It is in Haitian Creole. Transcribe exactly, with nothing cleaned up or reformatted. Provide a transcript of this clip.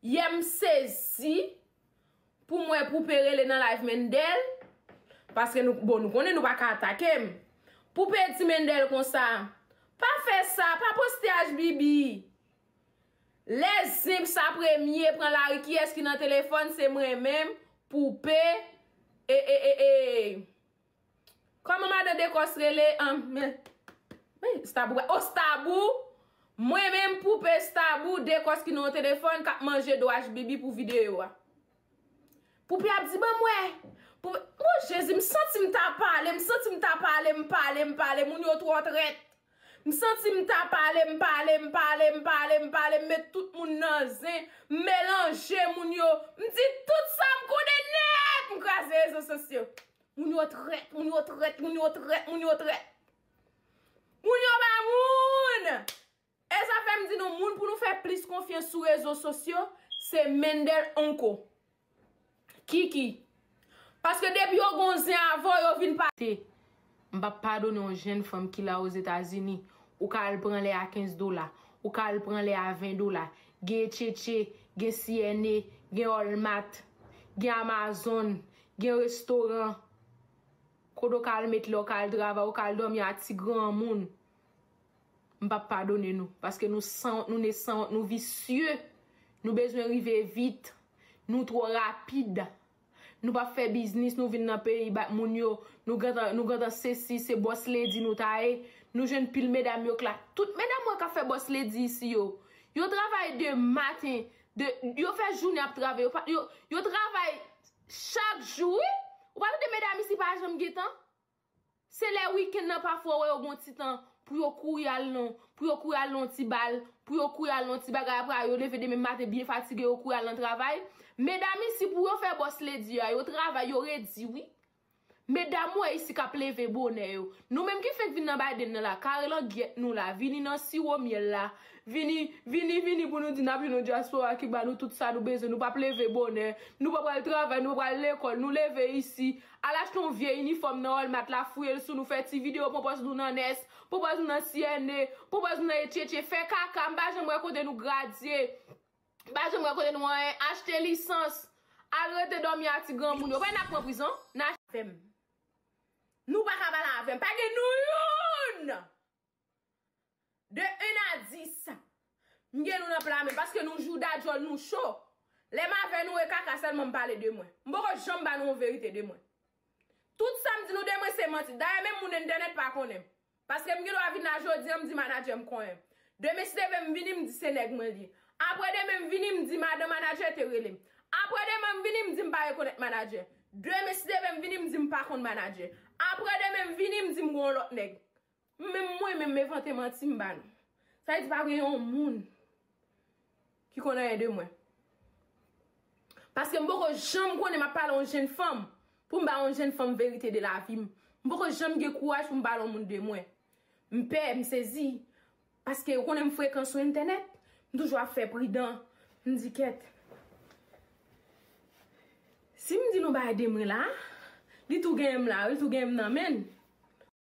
Yè m sezi pou m wè Poupe rele nan live Mendel. Paske nou, bon, nou konnen nou pa ka atake m. Poupe di Mendel konsa, pa fè sa, pa poste H B B. Lè zenb sa premye pran lari, kiyès ki nan telefòn? Se mwen menm, Poupe, e, e, e, e. Kòman madan Dekòs rele? An, men, men, Stabou, o Stabou, mwen menm, Poupe, Stabou, Dekòs ki nan yon telefòn, k ap manje do H B B pou videyo a. Poupe ap di, "Ban m wè." Poupe, o Jezi, m santi m ta pale, m santi m ta pale, m pale, m pale, moun yo twò trèt. M santi m ta pale, m pale, m pale, m pale, m pale, m met tout moun nan zen, m melanje moun yo. M di tout sa m konnen nèt, m kraze rezo sosyo. Moun yo trèt, moun yo trèt, moun yo trèt, moun yo trèt. Moun yo pa moun. E sa fè m di nou, moun pou nou fè plis konfyans sou rezo sosyo, se Mendel Onko. Kiki. Paske depi yo gon zen avè w, yo vin pa. Te, m p ap padone yon jenn fanm ki la Ozetazini. Ou ka al pran lè a kenz dola. Ou ka al pran lè a ven dola. Gen Tchetche, gen C N A, gen Walmart, gen Amazon, gen restoran. Kote w ka al met lè, w ka al travay, w ka al dòmi a ti granmoun. M p ap padone nou. Paske nou sanwont, nou ne sanwont, nou visye. Nou bezwen rive vit. Nou twò rapid. Nou p ap fè biznis, nou vin nan peyi ba moun yo. Nou gentan, nou gentan sesi, se boss lady nou ta ye. Nou jwenn pil medam yo k la. Tout medam mwen k ap fè boss lady isi yo. Yo travay de maten, de, yo fè jounen ap travay. Yo, pa- yo, yo travay chak jou, wi. Ou pa tande medam isi pa janm gen tan? Se lè wikenn nan pafwa w wè yo gon ti tan pou yo kouri al nan, pou yo kouri al nan ti bal, pou yo kouri al nan ti bagay, apre yo leve demen maten byen fatige, yo kouri al nan travay. Medam isi pou yo fè boss lady a, yo travay, yo redi, wi. Medam ou wè isi k ap leve bonè yo. Nou menm ki fenk vin nan Biden nan la, kare langyèt nou la, vini nan siwo myèl la, vini, vini, vini pou nou di n ap jwenn yon dyaspora ki ba nou tout sa nou bezwen. Nou p ap leve bonè, nou pa pral travay, nou pa pral lekòl, nou leve isi. Al achte yon vye inifòm nan Walmart la, fouye l sou nou, fè ti videyo, pran pòz nou nan Nès, pran pòz nou nan C N A, pran pòz nou nan Etchetche, fè kaka, m pa janm wè kote nou gradye. M pa janm wè kote nou anyen, achte lisans, al rete dòmi a ti granmoun yo. Pwen n ap pran prizon, n a avè m. Nou pa ka pale avè m, pa gen nou youn! De un a dis, m gen nou nan pla men, paske nou jouda djòl nou cho. Lè m avè nou e kaka sèlman m pale de mwen. M poko janm ba nou yon verite de mwen. Tout sa m di nou de mwen se manti. Dayè menm moun entènèt pa konnen m. Paske m gen dwa vin la jodi a m di manadjè m konyen m. Demen si Dye vle m vini m di se nèg mwen li ye. Apre demen m vini m di madan manadjè te rele m. Apre demen m vini m di m pa rekonèt manadjè. Demen si Dye vle m vini m di m pa konn manadjè. Apre demen m vini m di m gon lòt nèg. Menm mwen menm m envante manti m ba nou. Sa vle di pa gen yon moun ki konn anyen de mwen. Paske m poko janm konnen m ap pale yon jenn fanm pou m ba yon jenn fanm verite de lavi m. M poko janm gen kouraj pou m pale yon moun de mwen. M pè, m sezi. Paske ou konnen m frekan sou entènèt, m toujou ap fè pridan. M di kèt. Si m di nou bagay de mwen la, li tou genyen m la, li tou genyen m nan men l.